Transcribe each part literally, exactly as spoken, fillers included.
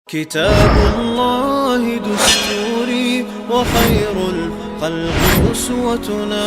كتاب الله دستوري وخير الخلق أسوتنا.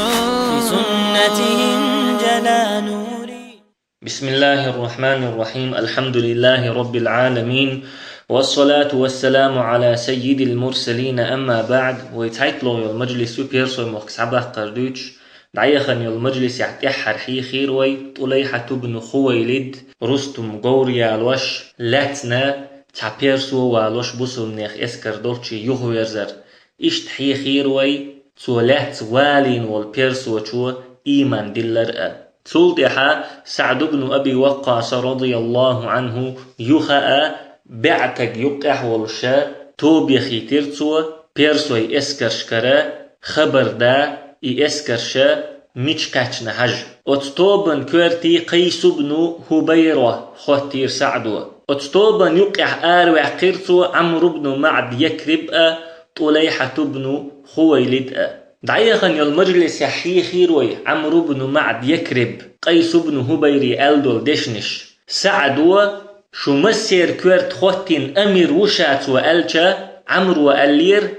بسنته انجلى نوري. بسم الله الرحمن الرحيم. الحمد لله رب العالمين. والصلاة والسلام على سيد المرسلين. أما بعد. Вай цхьайттлагӀа йола мажлис ю персой мохк схьабаккхар дуьйцуш. ДӀаяхана йолу мажлисехь тӀаьххьара хьийхира вай ТӀулайхьат ибн Хувайлид, рустум говр ялош, лаьцна цхьа персо а валош бусулбанех эскар долчу юхаверзар. Иштта хьийхира вай, цо лаьцна валийна волу персочо ийман диллар а. Цул тӀаьхьа СаӀд ибн Аби Ваккъаса, радияллаху Ӏанху, юха а баьӀтаг юккъехь волуша, тоба яхийтира цо персой эскаршкара, хабар да и эскарша мича кхаьчна хьажа. Оцу тобан коьртий Къайс ибн ХӀубайра хоттийра СаӀдо. Оцу тобан юккъехь араваьккхира цо Ӏамр ибн МаӀд Якриб а, ТӀулайхьат ибн Хувайлид а. ДӀаяхана йолу мажлисехь хьийхира вай Ӏамр ибн МаӀд Якриб, Къайс ибн ХӀубайри аьлла долу дешнаш. СаӀдо: «Шу массеран коьрта хоттийна амир ву ша», — цо аьлча, Ӏамро аьллера: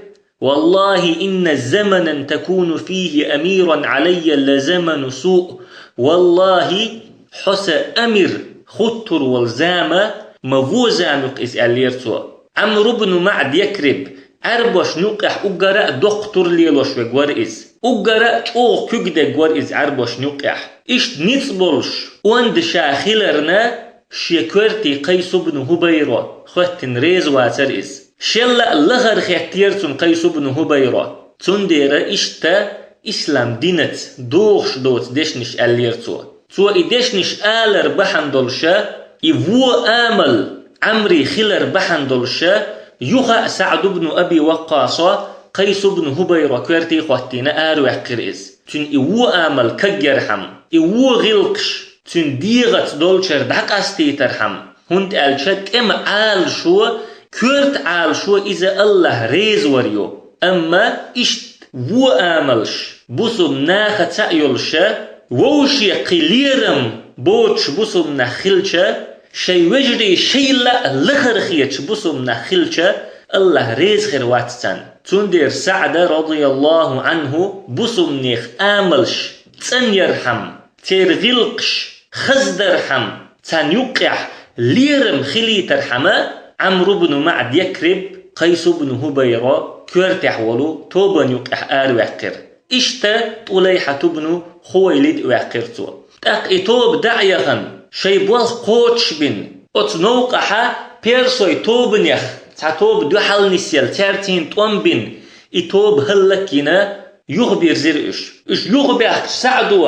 «والله إن زمنا تكون فيه أميرا علي لزمن سوء. Валлахи, хьо сан амир хуттур волу зама ма вон зама ю-кх иза», — аьллера цо. Ӏамр ибн МаӀд Якриб Ӏаьрбошна юккъехь уггара а доккха тур лелош верг вара иза. Уггара а чӀогӀа куьг дерг вара иза Ӏаьрбошна юккъехь. Иштта ницкъ болуш, онда ша хиларна, шен коьртий Къайс ибн ХӀубайра хоттийна реза вацара иза. Шел а лахара хеттера цунна Къайс ибн ХӀубайра. Цундела иштта ислам динаца догӀуш доцу дешнаш аьллера цо. Цо и дешнаш алар бахьана долуша, и вон амал Ӏамри хилар бахьана долуша, юха а СаӀд ибн Аби Ваккъаса Къайс ибн ХӀубайра коьртий хоттийна араваьккхира иза. Цуьнан и вон амал кагъярхьама, и вон гӀиллакхаш цуьнан дегӀаца долчара дӀакъастийтархьама, хӀунда аьлча тӀеман Ӏалашо, коьрта Ӏалашо иза АллахӀ реза вар ю. Амма иштта вон амалш бусулба нахаца а йолуша, вовше кхин лерам боцуш бусулба нах хилча, шайн вежарий шайла а лахара хеташ бусулба нах хилча, АллахӀ реза хир вац царна. Цундела СаӀда, радияллаху Ӏанху, бусулбанех амалш цӀанъярхьама, церан гӀиллакхаш хаздархьама, царна юккъехь лерам хилийтархьама, Ӏамр ибн МаӀд Якриб, Къайс ибн ХӀубайра коьртехь волу тобанна юккъехь араваьккхира. Иштта ТӀулайхьат ибн Хувайлид а ваьккхира цо. ТӀаккха и тоба дӀа а яхана, шайн болх кхочушбина, оцу новкъахьа персой тобанех цхьа тоба дуьхьал нисъелла, цаьрца тӀом бина, и тоба хӀаллакйина, юхабирзира уьш. Уьш юхабаьхкича СаӀдо,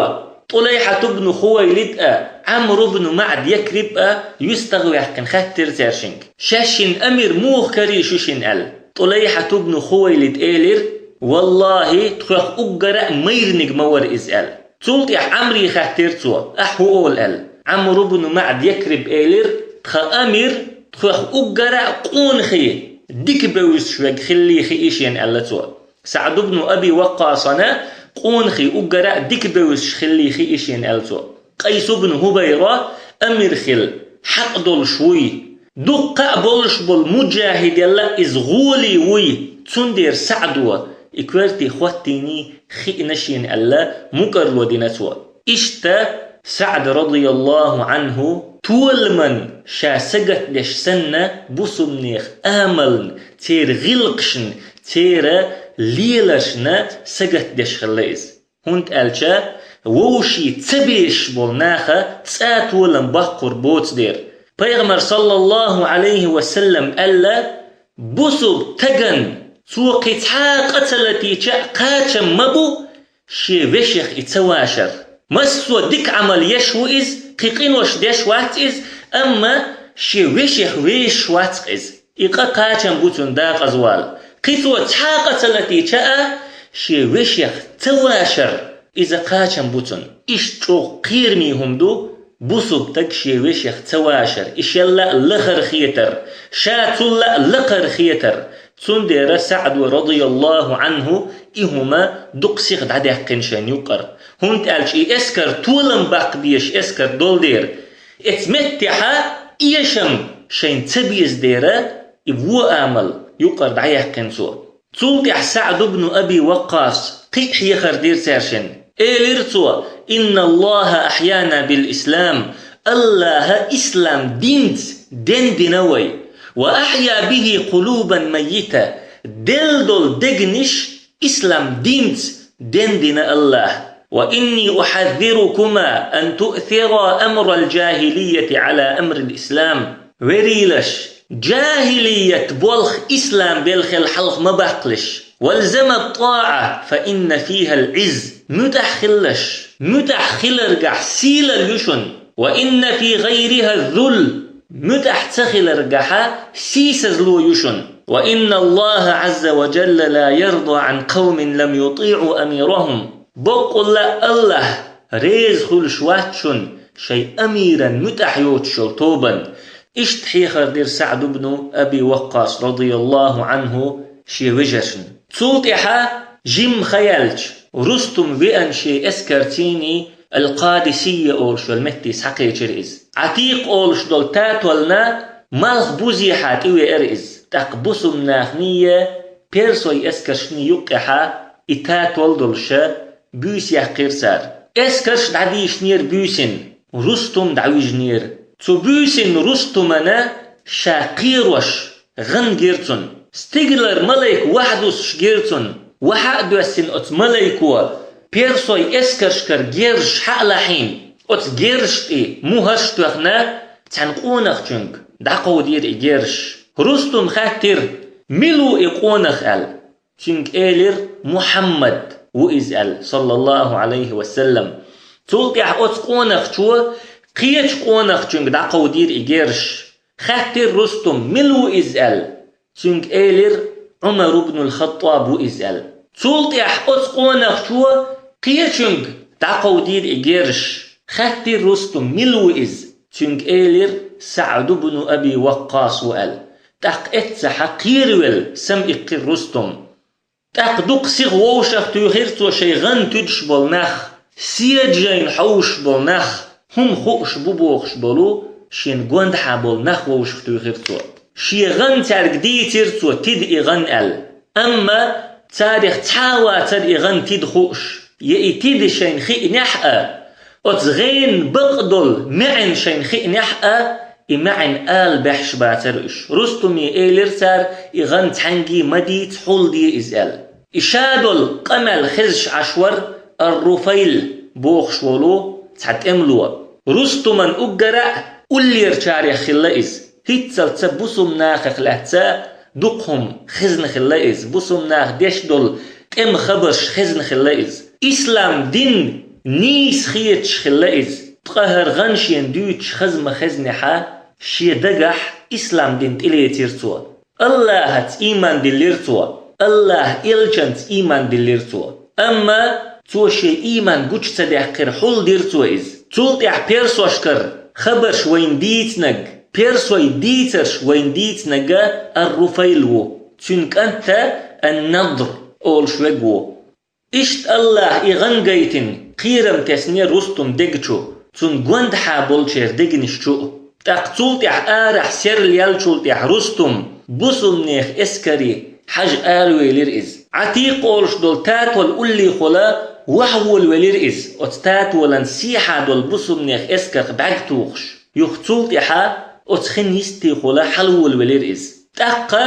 ТӀулайхьат ибн Хувайлид а, Ӏамр ибн МаӀд Якриб а юьстагӀваьккхина хаьттира цаьршинга: «Шаьшшинна амир муха карий шу шинна?» — аьлла. ТӀулайхьат ибн Хувайлид элира: «Валлахи, тхох уггара а майраниг ма вара иза», — аьлла. Цул тӀаьхьа Ӏамри хаьттира цо: «Ахь хӀун олу?» — аьлла. Ӏамр ибн МаӀд Якриб элира: «Тхан амир тхох уггара а къонахий дика бевзаш верг хилли хии шена», — аьлла цо. СаӀд ибн Аби Ваккъасана къонахий уггара а дика бевзаш хилли хии шена, аьлла цо. Къайс ибн ХӀубайра амир хила хьакъ долуш вуй. Дуккха а болуш болу муджахидел а иза гӀоле вуй. Цундела СаӀдо и коьртий хоттийний хиъна шена аьлла, мукӀарло дина цо. Иштта СаӀд, радияллаху Ӏанху, толаман ша сагатдеш санна, бусулбанех амална, церан гӀиллакхашна, церан леларшна сагатдеш хилла иза. ХӀунда аьлча вовший ца безаш болу наха цӀа толам баккхур боцу дера. Пайхамар, саллаллаху Ӏалайхи ва саллам, аьлла: «Бусулба таган цо кхин цхьа а къа ца латийча а кхачам ма бу, шен вешех и ца вашар. Массо а дика Ӏамал еш ву иза, кхин къинош деш вац иза, амма шен вешех вешаш вац-кх иза. И къа кхачам бу цунна дакъазавала. Кхин цо цхьа а къа ца латийча а, шен вешех ца вашар, иза кхачам бу цунна». Иштта чӀогӀа кхераме хӀума ду бусулба таг шен вешех ца вашар, и шелла а лахара хетар, ша цулла а лакхара хетар. Цундела СаӀдо, радияллаху Ӏанху, и хӀума дукха сиха дӀадаьккхина шайна юккъара. ХӀунда аьлча и эскар толам баккха безаш эскар долу дера. Эцу меттехьа эшам шайна ца беза дера, И вон амал юкъара дӀаяьккхина цо. Цул тӀаьхьа СаӀд ибн Аби Ваккъас кхин а хьехар дира цаьршинна. Элира цо: «إن الله أحيانا بالإسلام». АллахӀа ислам динца дендина вай. «وأحيا به قلوبا ميتة». Делла долу дегнаш ислам динца дендина АллахӀа. «وإني أحذركما أن تؤثرا أمر الجاهلية على أمر الإسلام». Верийлаш, джахилият болх ислам белхел хьалха ма баккхалаш. «والزما الطاعة فإن فيها العز». МуьтӀахь хилалаш, муьтӀахь хиларгахь сийлалла ю шуна. «وإن في غيرها الذل». МуьтӀахь ца хиларгахьа сийсазло ю шуна. «وإن الله عز وجل لا يرضى عن قوم لم يطيعوا أميرهم». Боккъалла АллахӀ реза хуьлуш вац шуна шайн амиран муьтӀахь йоцуш йолу тобанна. Иштта хьехар дира СаӀд ибн Аби Ваккъас, радияллаху Ӏанху, шен вежаршна. Цул тӀаьхьа жимма хан яьлча, Рустум веана шен эскарций Ал-Къадисийя олуш йолу метте схьакхечира иза. Ӏатикъ олуш долу татолна малхбузехьа тӀевеара иза. ТӀаккха бусулба нахний, персой эскаршний юккъехьа и татол долуша буьйса яьккхира цара. Эскарш дӀадийшинера буьйсанна, Рустум дӀавижинера. Цу буьйсанна Рустумана ша кхерош гӀан гира цунна. Стигалара малайк вахьа дуссуш гира цунна. Вахьа а доьссина оцу малайко, персой эскаршкара герзаш хьа а лахьийна, оцу герзаш тӀе мухӀарш а тоьхна, цхьана къонахчуьнга дӀакховдийра и герзаш. Рустум хаьттира: «Мила ву и къонах?» – аьлла. Цуьнга элира: «Мухьаммад ву иза», – аьлла, саллаллаху Ӏалайхи ва саллам. Цул тӀаьхьа оцу къонахчо кхечу къонахчуьнга дӀакховдийра и герзаш. Хаьттира Рустум: «Мила ву иза?» – аьлла. Цуьнга элира: «Ӏумар ибн ал-Хаттаб ву иза», – аьлла. Цул тӀаьхьа оцу къонахчо кхечуьнга дӀакховдийра и герзаш. Хаьттира Рустум: «Мила ву иза?» Цуьнга элира: «СаӀд ибн Аби Ваккъас ву», – аьлла. ТӀаккха эццахьа кхеравелла самаиккхира Рустум. ТӀаккха дукха сиха вовшах туьйхира цо шайн гӀан туьдуш болу нах, седа жайна хьовсуш болу нах, хӀума хууш бу бохуш болу шен гондахьа болу нах вовшах туьйхира цо. Шен гӀан цаьрга дийцира цо, тида и гӀан аьлла. Амма царах цхьа а вацара и гӀан тида хууш, я и тида шайна хиънехь а, оцу гӀенан бакъдолу маьӀна шайна хиънехь а, и маьӀна ала баьхьаш бацара уьш. Рустуме элира цара: «И гӀан цхьаьнгге ма дийца, хьулде иза», – аьлла. И ша долу къамел хезаш Ӏаш вара Ар-Руфайл бохуш волу цхьа тӀемало. Рустуман уггара а уллерачарех хилла иза. ХӀинццалц бусулба нахах лаьцна дукха хӀума хезна хилла иза. Бусулба наха деш долу тӀеман хабарш хезна хилла иза. Ислам дин нийса хеташ хилла иза. Ткъа хӀара гӀан шена дуьйцуш хаза ма хезнехьа, шен дагахь ислам дин тӀелецира цо. АллахӀаца ийман диллира цо. АллахӀан элчанца ийман диллира цо. Амма цо шен ийман гучу ца даьккхира, хьулдира цо иза. Цул тӀаьхьа персошкара хабарш вайна дийцинарг, персой дийцарш вайна дийцинарг Ар-Руфайл ву. Цуьнан кӀант Ан-Надр олуш верг ву. Иштта АллахӀа и гӀан гайтина кхерам теснера Рустум дега чу, цунна гондахьа болчеран дегнаш чу а. ТӀаккха цул тӀаьхьа арахь серла яьллачул тӀаьхьа Рустум бусулбанех эскаре хьажа аравелира иза. Ӏатикъ олуш долу татол уллехула вахьа волавелира иза, оцу татолан сехьа долу бусулбанех эскарх бӀаьрг тухуш. Юха цул тӀаьхьа оцу хин йистехула хьалаволавелира иза. ТӀаккха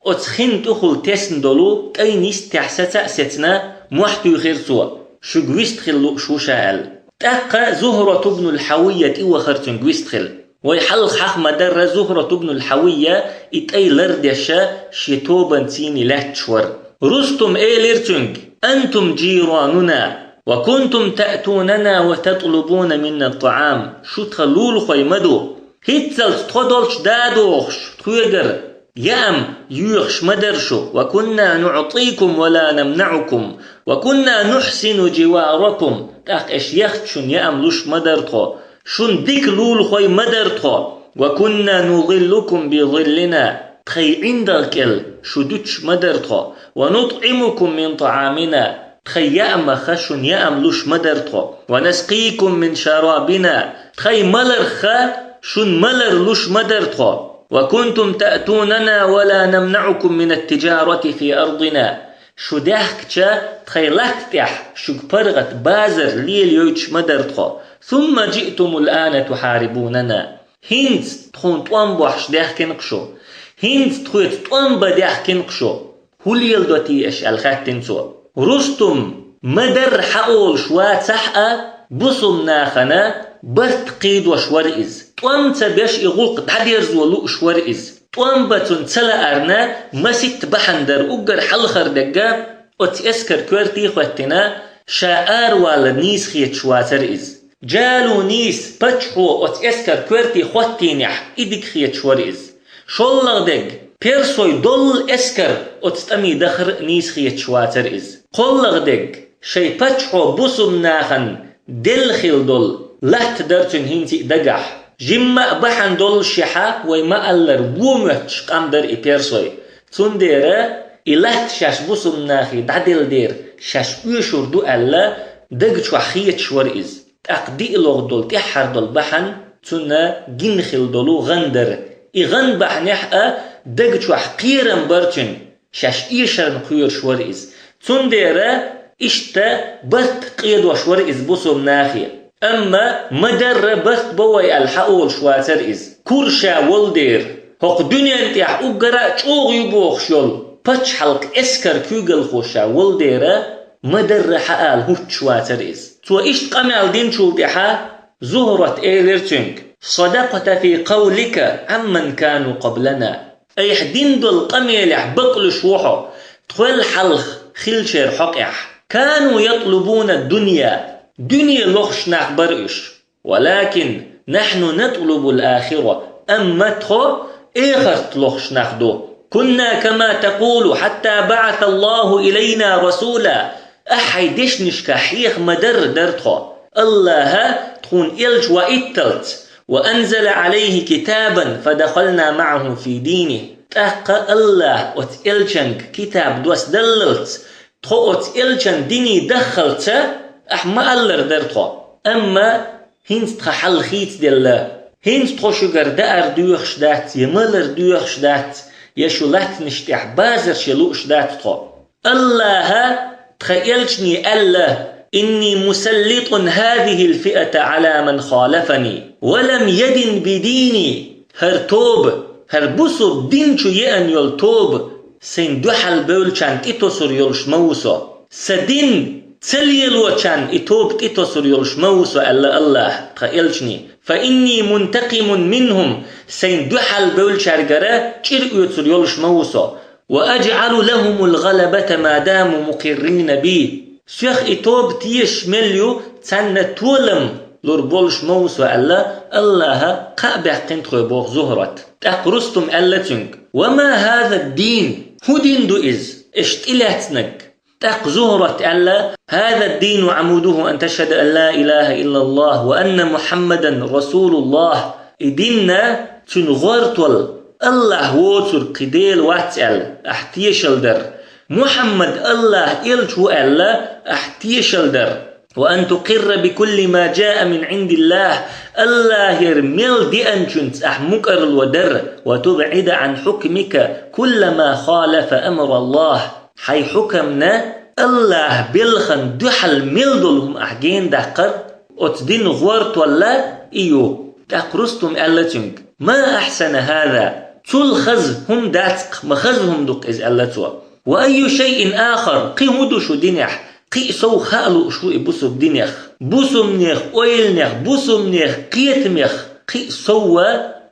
оцу хин тӀехула тесна долу тӀайн йистехь саца а сецна, мохь туьйхира цо, шуьга вистхила лууш ву ша аьлла. ТӀаккха Зухрату бну Хьавийя тӀевахара цуьнга вистхила. Вай хьалха хьаха ма-дарра, Зухрату бну Хьавийя и тӀай лардеш шен тобанций лаьтташ вара. Рустум элира цуьнга: «أنتم جيراننا، وكنتم تأتوننا وتطلبون منا الطعام». Шу тхан лулахой ма ду. ХӀинццалц тхо долчу да а дохуш, тхоьгара яам йоьхуш ма дара шу. «وكنا نعطيكم ولا نمنعكم، وكنا نحسن جواركم». ТӀаккха аша яхча шуна яам луш ма дара тхо. Шуна дика лулахой ма дара тхо. «وكنا نظلكم بظلنا». Тхайн ӀиндагӀ кӀел шу дуьтуш ма дара тхо. «ونطعمكم من طعامنا». Тхайн яамах шуна яам луш ма дара тхо. «ونسقيكم من شرابنا». Тхайн маларх шуна малар луш ма дара тхо. وكنتم تأتوننا ولا نمنعكم من التجارة في أرضنا. Шу даьхкача тхоай латта тӀехь шуьга паргӀат, базар лелайойтуш ма дара тхо. ثم جئتم الآن تحاربوننا. ХӀинца тхуна тӀом бохьуш даьхкина-кх шу. ХӀинца тхоьца тӀом бан даьхкина-кх шу. ХӀун леладо те аша аьлла хаьттина цо. Рустум ма дарра хьаолуш вацахь а, бусулба нахана барт кхийдош вара иза. ТӀом ца беш и гӀуллакх дӀадерзо лууш вара иза. ТӀом бан цунна ца лаарна, масийтта бахьана дара. Уггар хьалхара дерг, оцу эскаран коьрте а хӀоьттина, ша аравала нийса хеташ вацара иза. Джалунис паччахьо оцу эскаран коьрте хӀоттийнехь, и дика хеташ вара иза. ШоллагӀа дерг, персой доллу эскар оцу тӀаме дахар а нийса хеташ вацара иза. КхоаллагӀа дерг, шайн паччахьо бусулба нахана делла хилла долу латта дара цуьнан хӀинца а дагахь. Жимма а бахьана доллушехь, вай ма-аллара, вон моьттуш къам дара и персой. Цундела и латта шаьш бусулба нахе дӀаделла дера шаьш оьшур ду аьлла, даг чохь хеташ вара иза. ТӀаккха диълагӀа долу, тӀаьххьара долу бахьана цунна гина хилла долу гӀан дара. И гӀан бахьанехь а даг чохь кхерам бара цуьнан, шаьш эшарна кхоьруш вара иза. Цундела иштта барт къедош вара иза бусулба нахе. Амма ма дарра барт бо вай аьлла хьаолуш вацара иза. Кура ша волу дера, хӀокху дуьнен тӀехь уггар а чӀогӀа ю бохуш йолу пачхьалкхан эскаран куьйгалхо ша волу дера, ма дарра хьаала хӀуттуш вацара иза. Цо иштта къамел динчул тӀаьхьа Зухрат элира цуьнга: صدقت في قولك عمن كانوا قبلنا. Айхьа дина долу къамелехь бакълуьйш ву хьо, тхол хьалха хиллачеран хьокъехь. كانوا يطلبون الدنيا. Дуьне лохуш нах бара уьш. ولكن نحن نطلب الآخرة. Амма тхо эхарт лохуш нах ду. كنا كما تقول حتى بعث الله إلينا رسولا. Ахьа хьайн дешнашка хьеха ма-дарра дара тхо. АллахӀа тхуна элча ваитталц. وأنزل عليه كتابا فدخلنا معه في دينه. ТӀаккха АллахӀа оцу элчанга китаб доссаделлалц, тхо оцу элчан дине даххалца, ахьа ма-аллара дара тхо. Амма хӀинца тхан хьал хийцаделла. ХӀинца тхо шуьгара даар доьхуш дац, я малар доьхуш дац, я шу латтанаш тӀехь базар шен лууш дац тхо. АллахӀа тхан элчане аьлла: إني مسلط هذه الفئة على من خالفني ولم يدن بديني. ХӀара тоба, хӀара бусулба дин чу еана йолу тоба, сайн дуьхьал бевллачарна тӀетосур йолуш ма ву со. Сан дин ца лелочарна и тоба тӀетосур йолуш ма ву со, аьлла АллахӀа тхан элчане. فإني منتقم منهم. Сайн дуьхьал бевллачаьргара чӀир оьцур йолуш ма ву со. وأجعل لهم الغلبة ما داموا مقرين بي. Соьх и тоба тешаш мел ю, царна толам лур болуш ма ву со, аьлла, АллахӀа кхаъ баьккхина тхоьга, боху Зухрат. ТӀаккха Рустум аьлла цуьнга: وما هذا الدين؟ ХӀун дин ду иза, аша тӀелаьцнарг? ТӀаккха Зухрат аьлла: هذا الدين عموده أن تشهد أن لا إله إلا الله وأن محمدا رسول الله. И дин, цуьнан гӀортол АллахӀ воцург кхин Дела вац аьлла ахь тешалла дар, Мухьаммад АллахӀан элча ву аьлла ахь тешалла дар. وأن تقر بكل ما جاء من عند الله. АллахӀера мел деанчуьнца ахь мукӀарло дар. وتبعد عن حكمك كل ما خالف أمر الله. Хьайн хьукамна, АллахӀан белхан дуьхьал мел долу хӀума ахь генадаккхар, оцу динан гӀортол и ю. ТӀаккха Рустум аьлла цуьнга: ما أحسن هذا؟ Цул хаза хӀума дац-кх, ма хаза хӀума ду-кх иза, аьлла цо. وأي شيء آخر؟ Кхин хӀун ду шу динехь? Кхин а сов хаа лууш ву и бусулба динех. Бусулбанех ойланех, бусулбанех кхетамех кхин а сов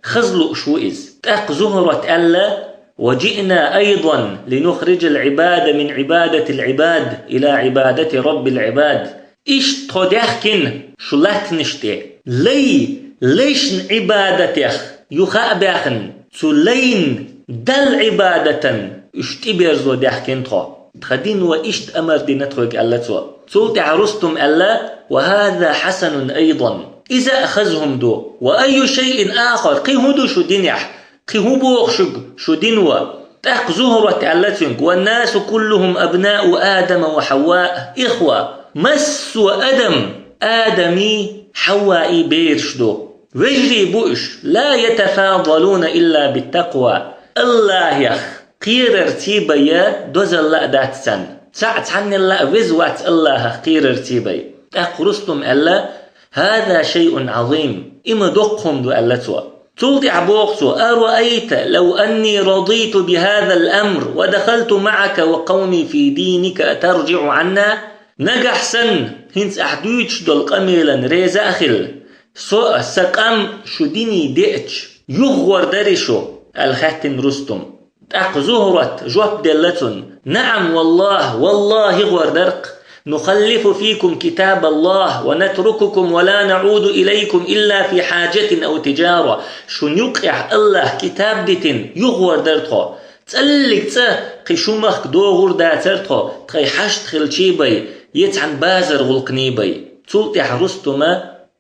хаза лууш ву иза. ТӀаккха Зухрат аьлла: وجئنا أيضا لنخرج العباد من عبادة العباد إلى عبادة رب العباد. Иштта тхо даьхкина шу латтанаш тӀе, лай лайшна Ӏибадатех юха а баьхна, цу лайн Далла Ӏибадатан уьш тӀеберзо даьхкина тхо. Тхан дино иштта амар дина тхоьга, аьлла цо. Цул тӀаьхьа Рустум аьлла: وهذا حسن أيضا. Иза а хаза хӀума ду. وأي شيء آخر؟ Кхин хӀун ду шу динехь? Кхин хӀун боху шуьга шу дино? ТӀаккха Зухрат аьлла цуьнга: والناس كلهم أبناء آدم وحواء إخوة. Массо а адам Адамий, Хьавваий бераш ду. Вежарий бу уьш, لا يتفاضلون إلا بالتقوى. Аллахьах кхерарца бен дозалла а дац царна. Цхьаъ цхьаннел а веза вац Аллахьах кхерарца бен. ТӀаккха Рустума аьлла: هذا شيء عظيم. И ма доккха хӀума ду, аьлла цо. Цул тӀаьхьа боху цо: أرأيت لو أني رضيت بهذا الأمر ودخلت معك وقومي في دينك أترجع عنا؟ Нагахь санна, хӀинца ахь дуьйцуш долу къамелан реза а хилла, со а, сан къам а шу дине деъча, юхагӀор дарий шу? аьлла хаьттина Рустума. ТӀаккха Зухрат жоп делла цунна: نعم والله, валлахӀи, гӀор дара-кх. نخلف فيكم كتاب الله ونترككم ولا نعود إليكم إلا في حاجة أو تجارة. Шун юккъехь Аллахьа китаб дитина, юхагӀор дара тхо. ЦӀаллиг цӀа кхин шун махка догӀур дацара тхо, тхайн хьашт хилча бен, я цхьана базар гӀуллакхна бен. Цул тӀаьхьа Рустума: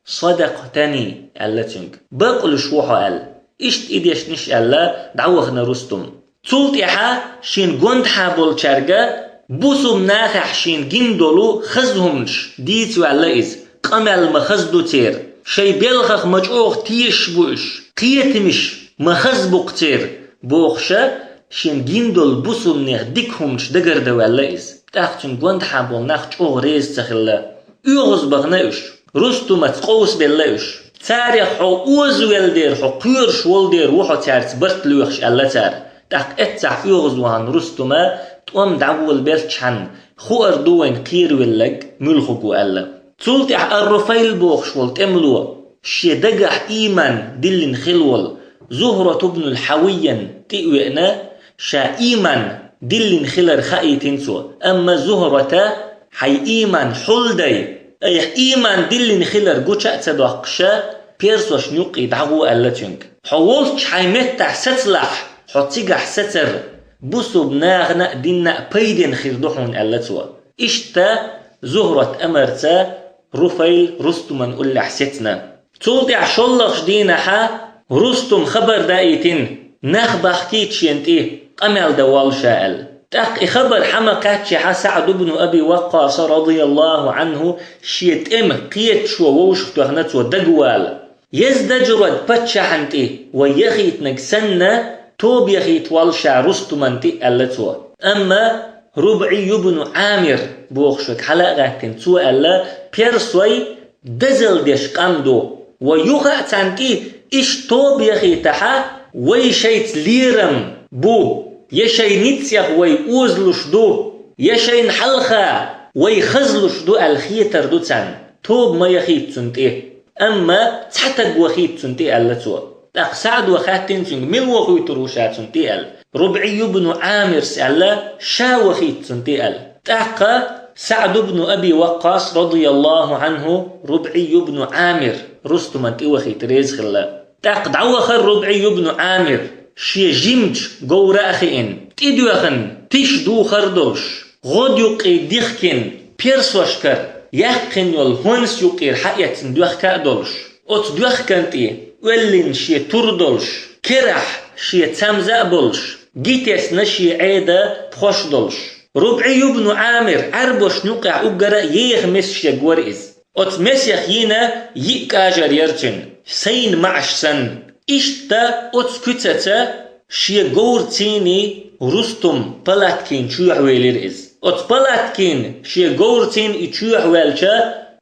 صدقتني, аьлла цуьнга. Бакълуьйш ву хьо аьлла. Иштта и дешнаш аьлла, дӀавахана Рустум. Цул тӀаьхьа шена гондахьа болчаьрга, бусулба нахехь шена гина долу хаза хӀуманаш дийца ваьлла иза. Къамел ма хаза ду церан, шайн белхах ма чӀогӀа тешаш бу уьш, кхетамаш ма хаза бу-кх церан, бохуша, шена гина долу бусулба нехан дика хӀуманаш дагардан ваьлла иза. ТӀаккха цуьнан гондахьа болу нах чӀогӀа реза ца хилла. ОьгӀаз бахана уьш. Рустумаца къовсабелла уьш. Царех: хьо озавелла дера, хьо кхоьруш волу дера ву хьо цаьрца барт лоьхуш, аьлла цара. ТӀаккха эццахь оьгӀазвахана Рустума, тӀом дӀаволабелчхьана, хуур ду вайна кхеравелларг муьлхарг ву аьлла. Цул тӀаьхьа ар-Руфайл бохуш волу тӀемало, шен дагахь ийман диллина хилла волу Зухрат ибн ал-Хьавиян тӀе а веана, ша ийман диллина хилар хаийтина цо. Амма Зухрата: хьайн ийман хьулдай, айхьа ийман диллина хилар гуча а ца доккхуша, персошна юккъе дӀагӀо, аьлла цуьнга. Хьо волчу хьайн меттахь сацалахь, хьо цигахь сацар бусулба нахана а, динна а пайденна хир ду хьуна, аьлла цо. Иштта Зухрат амарца Руфайл Рустуман уллехь сецна. Цул тӀаьхьа шоллагӀчу дийнахьа Рустум хабар даийтина, нах бахкийта шена тӀе, къамел дан воллу ша аьлла. ТӀаккха и хабар хьа ма кхаьччехьа СаӀд ибн Аби Ваккхаса, радияллаху Ӏанху, шен тӀеман кхеташо вовшахтоьхна цо дагавала. Ездаджрод паччахьна тӀе вай яхийтинарг санна, тоба яхийта воллу ша Рустуман тӀе, аьлла цо. Амма РубӀий ибн Ӏамир бохуш верг хьала а гӀаьттина, цо аьлла: персой дозалла деш къам ду. Вай юха а царна тӀе иштта тоба яхийтахьа, вай шайца лерам бу, я шайн ницкъех вай озалуш ду, я шайна хьалха вай хазлуш ду аьлла хетар ду царна. Тоба ма яхийта цунна тӀе. Амма цхьа таг вахийта цунна тӀе, аьлла цо. ТӀаккха СаӀда хаьттина цуьнга, мила вохуьйтур ву ша цунна тӀе аьлла. РубӀий ибн Ӏамирс аьлла, ша вахийта цунна тӀе аьлла. ТӀаккха СаӀд ибн Аби Ваккхас, радияллаху Ӏанху, РубӀий ибн Ӏамир Рустуман тӀе вахийта реза хилла. ТӀаккха дӀавахара РубӀий ибн Ӏамир, шен жимачу говра а хиъна, тӀедоьхна, тиша духар а долуш, гӀод юккъе дихкина, персошкара яьккхина йолу хӀонс юккъера хьаэцна доьхка а долуш, оцу доьхкан тӀе оьллина шен тур а долуш, керахь шен цамза а болуш, гитесна шен Ӏеда пхош а долуш. РубӀий ибн Ӏамир Ӏаьрбошна юккъехь уггара а еха месаш ерг вара иза. Оцу месех йина йиъ кӀажар яра цуьнан, сайна маӀаш санна. Иштта оцу куьцаца шен говрцийний Рустум палаткийн чоьхьа велира иза. Оцу палаткийн шен говрцийна и чоьхьа ваьлча,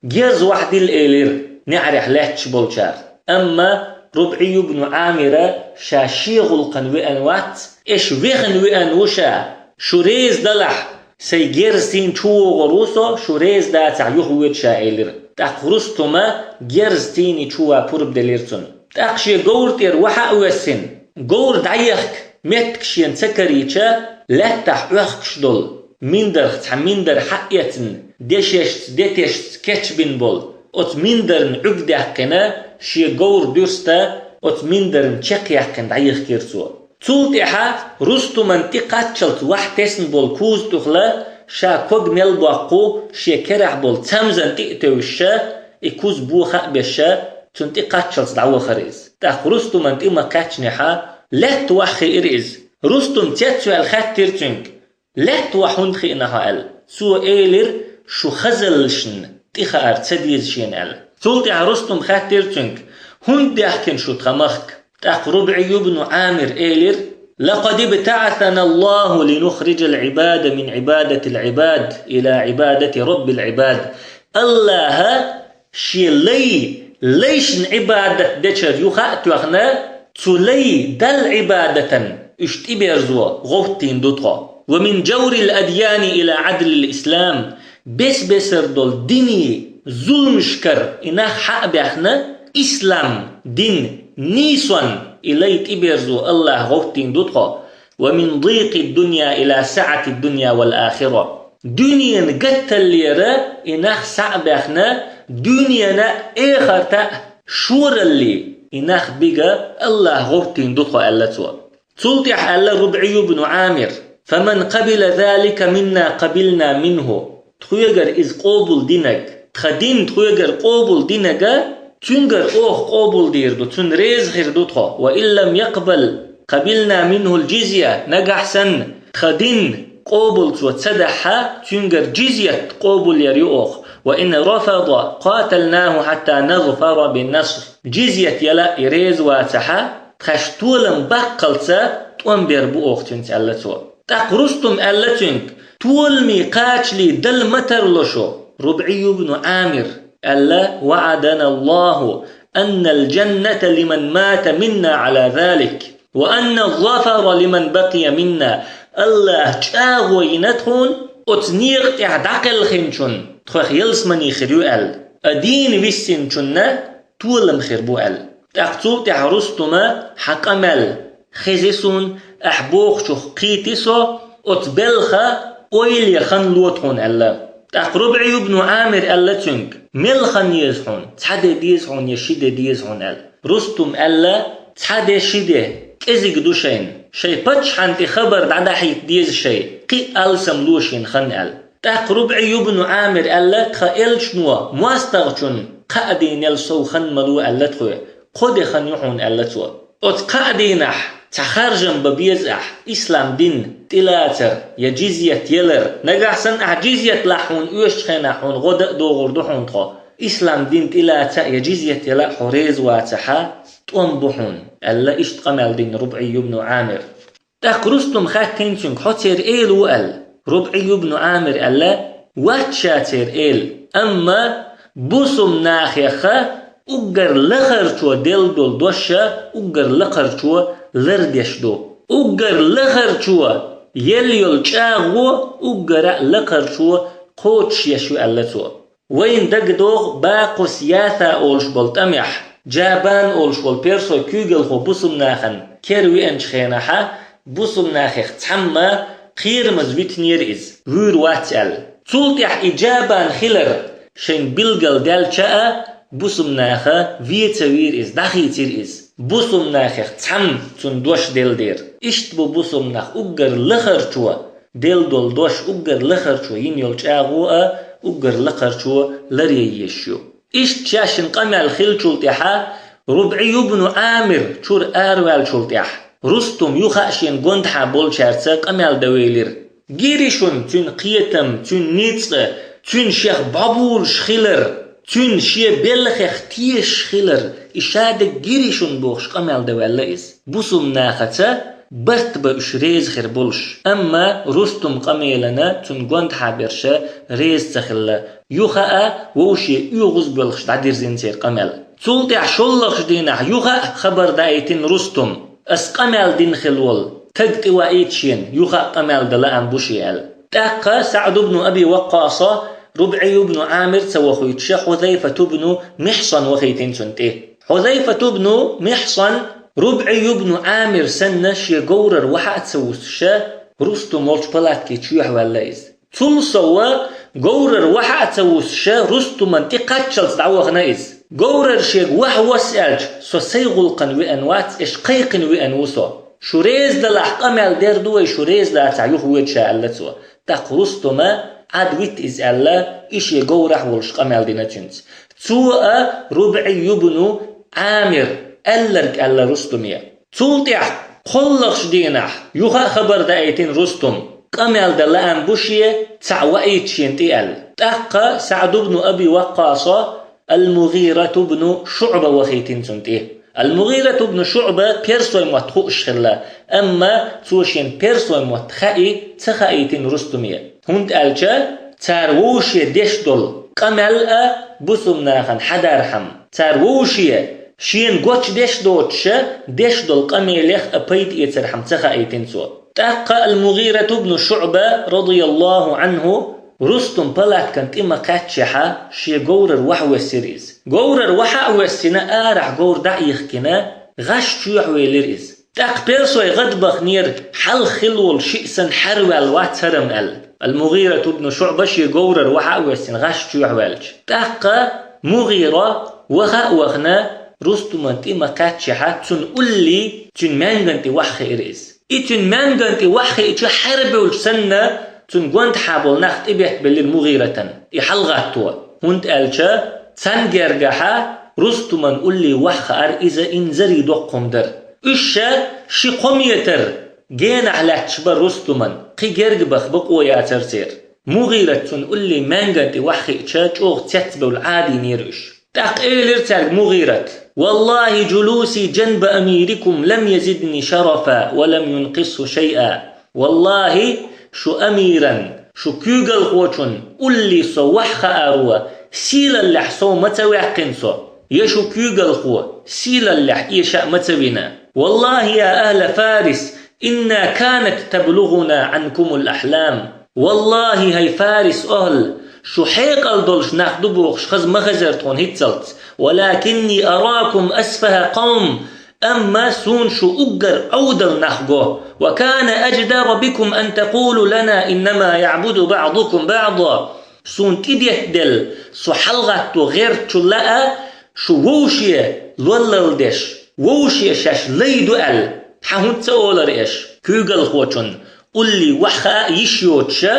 герз вахьдилла элира неӀарехь лаьтташ болчара. Амма РубӀий ибн Ӏамира ша шен гӀуллакхана веана вац, эш вехана веана ву ша, шу реза далахь, сайн герзцийна чу вогӀур ву со, шу реза дацахь, юха воьду ша, элира. ТӀаккха Рустума герзцийний чу ван пурба делира цунна. ТӀаккха шен говра тӀера вахьа а воьссина, говр дӀаехка меттиг шена ца карийча, лаьттахь Ӏохкуш долу, миндарх цхьа миндар хьаэцна, дешешца, детешца кечбина болу, оцу миндарна Ӏуьрг даьккхина, шен говр дуьрста оцу миндарна чекхъяьккхина дӀаехкира цо. Цул тӀаьхьа Рустуман тӀе кхаччалц вахь тесна болу куза тӀехула ша ког мел боккху шен керахь болу цамзан тӀе а тевжиша, и куза боха а беша, цунна тӀе кхаччалц дӀавахара иза. ТӀаккха Рустуман тӀе ма кхаьчнехьа, лаьтта вахь хиира иза. Рустум цецваьлла хаьттира цуьнга: «Лаьтта вахь хӀунда хиъна хьо?» аьлла. Цо элира: «Шу хазаллашна тӀе хаар ца деза шена», аьлла. Цул тӀаьхьа Рустум хаьттира цуьнга: хӀунда даьхкина шу тха махка?» ТӀаккха РубӀий ибн Ӏамир элира: «لقد ابتعثنا الله لنخرج العباد من عبادة العباد إلى عبادة رب العباد». АллахӀа шен лай, лайшна Ӏибадат дечара юха а тоьхна, цу лай Далла Ӏибадатан уьш тӀеберзо гӀовттийна ду тхо. «ومن جور الأديان إلى عدل الإسلام». Бес-бесар долу динийн зуламашкара и нах хьа а баьхна, ислам дин нийсонна и лай тӀеберзо АллахӀа гӀовттийна ду тхо. «ومن ضيق الدنيا إلى سعة الدنيا والآخرة». Дуьненан гатталлера и нах схьа а баьхна, дуьненан а, эхартан а шоралле и нах бига АллахӀа гӀовттийна ду тхо, аьлла цо. Цул тӀаьхьа аьлла РубӀий ибн Ӏамир: «فمن قبل ذلك منا قبلنا منه». Тхоьгара иза къобал динарг, тхан дин тхоьгара къобал динарг, цуьнгара оха къобал дийр ду, цунна реза хир ду тхо. «وإن لم يقبل قبلنا منه الجزية». Нагахь санна тхан дин къобал цо ца дахь, цуьнгара джизьят къобал яр ю оха. «وإن رفض قاتلناه حتى نظفر بالنصر». Джизьят яла а и реза вацахь, тхаьш толам баккхалца тӀом бер бу оха цуьнца, аьлла цо. ТӀаккха Рустум аьлла цуьнга: «Толаме, кхачале дала ма тарло шу». РубӀий ибн Ӏамир аьлла: «وعدنا الله أن الجنة لمن مات منا على ذلك، وأن الظفر لمن بقي منا». АллахӀа чӀагӀо йина тхуна, оцу некъа тӀехь дӀакхелхинчунна тхох ялсамани хир ю аьлла, а дийна виссинчунна толам хир бу аьлла. ТӀаккха цул тӀаьхьа Рустума: «Хьан къамел хези суна, ахь бохучух кхийти со, оцу белхан ойла ян хан ло тхуна», аьлла. ТӀаккха РубӀий ибн Ӏамир аьлла цуьнга: «Мел хан еза хьуна? Цхьа де деза хьуна я ши де деза хьуна?» аьлла. Рустум аьлла: «Цхьа де, ши де кӀезиг ду шайна. Шайн паччахьна тӀе хабар дӀадахьийта деза шайн, кхин а алсам ло шена хан», аьлла. ТӀаккха РубӀий ибн Ӏамир аьлла: «Тхан элчано мостагӀчунна кхаа дийнал сов хан ма ло аьлла тхоьга. Кхо де хан ю хьуна», аьлла цо. «Оцу кхаа дийнахь цхьа харжам бан беза ахь, ислам дин тӀелацар я джизьят ялар. Нагахь санна ахь джизьят лахь хьуна оьшучу хенахь, хьуна гӀо дан а догӀур ду хьуна тхо. Ислам дин тӀелаца а я джизьят яла а хьо реза вацахь, тӀом бу хьуна», аьлла, иштта къамел дина РубӀий ибн Ӏамир. ТӀаккха Рустум хаьттина цуьнга: «Хьо церан эла ву?» аьлла. РубӀий ибн Ӏамир аьлла: «Вац ша церан эла, амма бусум нахеха уггар лахарчо делла долу дош уггар лакхарчо лардеш ду. Уггар лахарчо елла йолу чӀагӀо уггара а лакхарчо кхочушъеш ю», аьлла цо. Вайна дагадогӀу Бакъус Яса олуш болу тӀамехь, Джабан олуш волу персой куьйгалхо бусум нахана кера веанчу хенахь, бусум нахех цхьамма кхерамаза витинера иза, вуьйр вац аьлла. Цул тӀаьхьа и Джабан хилар шайна билгал даьлча а, бусум наха вен ца вийра иза, дӀахийцира иза, бусум нахех цхьамма цунна дош делла дера. Иштта бу бусум нах уггар лахарчо делла долу дош, уггар лахарчо йина йолу чӀагӀо а уггар лакхарчо ларъян езаш ю. Иштта шаьшшинна къамел хиллачул тӀаьхьа РубӀий ибн Ӏамир чуьра араваьллачул тӀаьхьа Рустум юха а шена гондахьа болчаьрца къамел дан велира: «Гири шуна цуьнан кхетам, цуьнан ницкъ, цуьнан шех бӀобулуш хилар, цуьнан шен белхех тешаш хилар, и шадерг гири шуна», бохуш къамел дан ваьлла иза. Бусум нахаца барт бан уьш реза хир болуш, амма Рустум къамелана цунна гондахьа берш реза ца хилла. Юха а вовше оьгӀаз боьлхуш дӀадирзина церан къамел. Цул тӀаьхьа шоллагӀчу дийнахь юха а хабар даийтина Рустум: «Ас къамел дина хилла волу таг тӀеваийта шена, юха а къамел дан лаам бу шен», аьлла. ТӀаккха СаӀд ибн Аби Ваккъаса РубӀий ибн Ӏамир ца вахуьйтуша, Хьузайфат ибн Михьсан вахийтина цунна тӀе. Хьузайфат ибн Михьсан РубӀий ибн Ӏамир санна шен говрара ваха а ца вуссуша, Рустум волчу палатке чоьхьа ваьлла иза. Цул сова, говрара ваха а ца вуссуша, Рустуман тӀе кхаччалц дӀавахана иза. Говрара шега ваха восса аьлча, со сайн гӀуллакхана веана вац, аш кхайкхина веана ву со. Шу реза далахь, къамел дер ду вай, шу реза дацахь, юха воьду ша, аьлла цо. ТӀаккха Рустума Ӏад витта иза аьлла, и шен говрахь волуш къамел дина цуьнца. Цо а РубӀий ибн Ӏамир аьлларг аьлла Рустуме. Цул тӀаьхьа кхоллахчу дийнахь юха а хабар даийтина Рустум: «Къамел дан лаам бу шен, цхьаъ ваийта шена тӀе», аьлла. ТӀаккха СаӀд ибн Аби Ваккъаса Ал-МугӀирату бну ШуӀба вахийтина цунна тӀе. Ал-МугӀирату бну ШуӀба персой мотт хууш хилла, амма цо шена персой мотт хаий ца хаийтина рустуме. ХӀунда аьлча цара вовше деш долу къамел а бусулба нахана хьадархьама, цара вовше шена гочдеш доцуша деш долу къамелех а пайда эцархьама ца хаийтина цо. ТӀаккха ал-МугӀирату бну ШуӀба, радияллаху Ӏанху, рустум палаткан тӀе ма кхаьччехьа, шен говрара вахьа воьссира иза. Говрара вахьа а воьссина, арахь говр дӀа а йихкина, гӀаш чоьхьавелира иза. ТӀаккха персой гӀадбахнера, хьалха хилла волу шиъ санна хьарваьлла вац хӀара-м аьлла. Ал-МугӀирату бну ШуӀба шен говрара вахьа а воьссина гӀаш чоьхьаваьлча. ТӀаккха МугӀира ваха а вахана, рустуман тӀе ма кхаьччехьа, цунна уллий, цуьнан маьнган тӀе вахьа хиира иза. И цуьнан маьнган тӀе вахьа хиъча хьарбевлча санна, цуьнан гонаха болу нах тӀебеттабеллера МугӀиратан и хьалагӀатто. ХӀунда аьлча царна гергахьа рустуман уллий вахьа хаар иза инзаре доккха хӀума дара. Уьш ша ши-кхо метр генахь лаьтташ бара рустуман, кхин герга баха бакъо яцара церан. МугӀират цунна уллий маьнган тӀе вахьа хиъча, чӀогӀа цецбевлла Ӏадийнера уьш. ТӀаккха элира цаьрга МугӀират: «Валлахи, джулуси джанба амирикум лам язидни шарафа ва лам юнкъисху шайъа». Валлахи, шу амиран, шу куьйгалхочун уллий со вахьа хааро сийлаллехь сов ма ца ваьккхина со, я шу куьйгалхо сийлаллехь эша а ма ца вина. Валлахи, я ахла Фарис, инна канат таблугӀуна Ӏанкумул ахьлам. Валлахи, хӀай Фарис охӀла, шу хьекъал долуш нах ду бохуш хаза ма хезара тхуна хӀинццалц. Валакинни аракум асфаха къавм, амма суна шу уггар Ӏовдал нах го. Ва кана адждара бикум ан такулу лана иннама яъбуду баъдукум баъда. Суна тӀедеттаделла, со хьалагӀатто гӀертачул а, шу вовше лоллал деш, вовше шаьш лай ду аьлла, хьан хӀунда ца олара эш? Куьйгалхочун уллий вахьа хаа йиш йоцуша,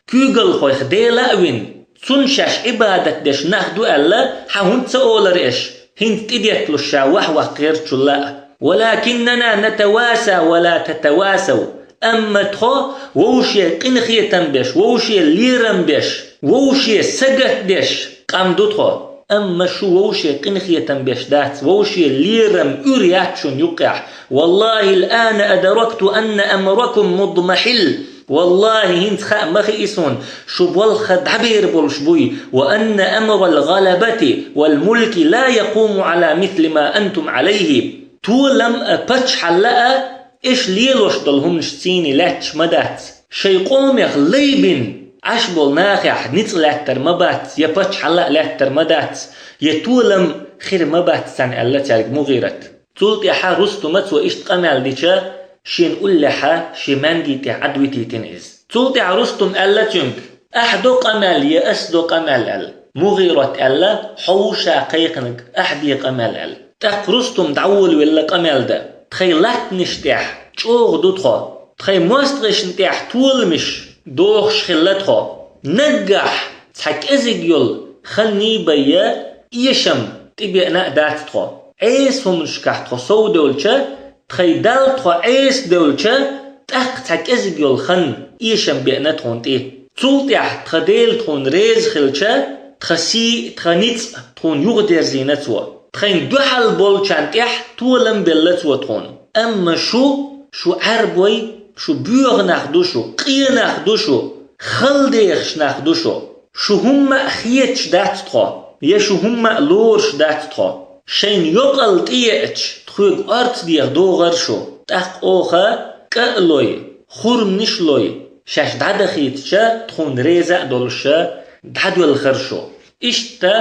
куьйгалхойх Дела а вина, цунна шаьш Ӏибадат деш нах ду аьлла, хьан хӀунда ца олара эш? ХӀинца тӀедетталуш ша вахьа ваккха гӀертачул а. Валакиннана натаваса ва ла татавасав. Амма тхо вовше къинхетам беш, вовше лерам беш, вовше сагатдеш къам ду тхо. Амма шу вовше къинхетам беш дац, вовше лерам уьр яц шуна юккъехь. Валлахи, алана адаракту анна амракум мудмахьил. Валлахи, хӀинца хаа ма хии суна, шу болх дӀабер болуш буй, ва анна амрал гӀалабати вал мулки ла якъуму Ӏала мисли ма антум Ӏалайхи. Толам а, паччахьалла а, эш лелош долу хӀуманаш цийний лаьтташ ма дац. Шайн къомех лай бина Ӏаш болу нахехь ницкъ лаьттар ма бац, я паччахьалла а лаьттар ма дац, я толам хир ма бац царна, аьлла цаьрга МугӀират. Цул тӀаьхьа Рустума цо иштта къамел дича, шен уллехьа шен маьнги тӀехь Ӏадвитийтина иза. Цул тӀаьхьа Рустум аьлла цуьнга: «Ахьа до къамел, я ас до къамел?» аьлла. МугӀират аьлла: «Хьо ву ша кхайкхинарг, ахьа де къамел», аьлла. ТӀаккха Рустум дӀаволавелла къамел дан. Тхайн латтанаш тӀехь чӀогӀа ду тхо. Тхайн мостагӀашна тӀехь толамаш дохуш хилла тхо. Наггахь цхьа кӀезиг йолу хан бен я эшам тӀебеана а дац тхо. Ӏеса хӀуманашкахь тхо совдевлча, тхайн Далла тхо Ӏеса девлча, тӀаккха цхьа кӀезиг йолу хан эшам беана тхуна тӀе. Цул тӀаьхьа тхан Дела тхуна реза хилча, тхан сий, тхан ницкъ тхуна юхадерзийна Цо. Тхайна дуьхьал болчарна тӀехь толам белла Цо тхуна. Амма шу, шу Ӏаьрбой, шу боьха нах ду шу, къен нах ду шу, хала дехаш нах ду шу. Шу хӀумма а хеташ дац тхо, я шу хӀумма а лоруш дац тхо. Шайна йокъал тӀееача, тхоьга орца деха догӀар шу. ТӀаккха оха кӀа а лой, хурманаш а лой, шаьш дӀадахийтича, тхуна реза а долуша дӀадоьлхура шу. Иштта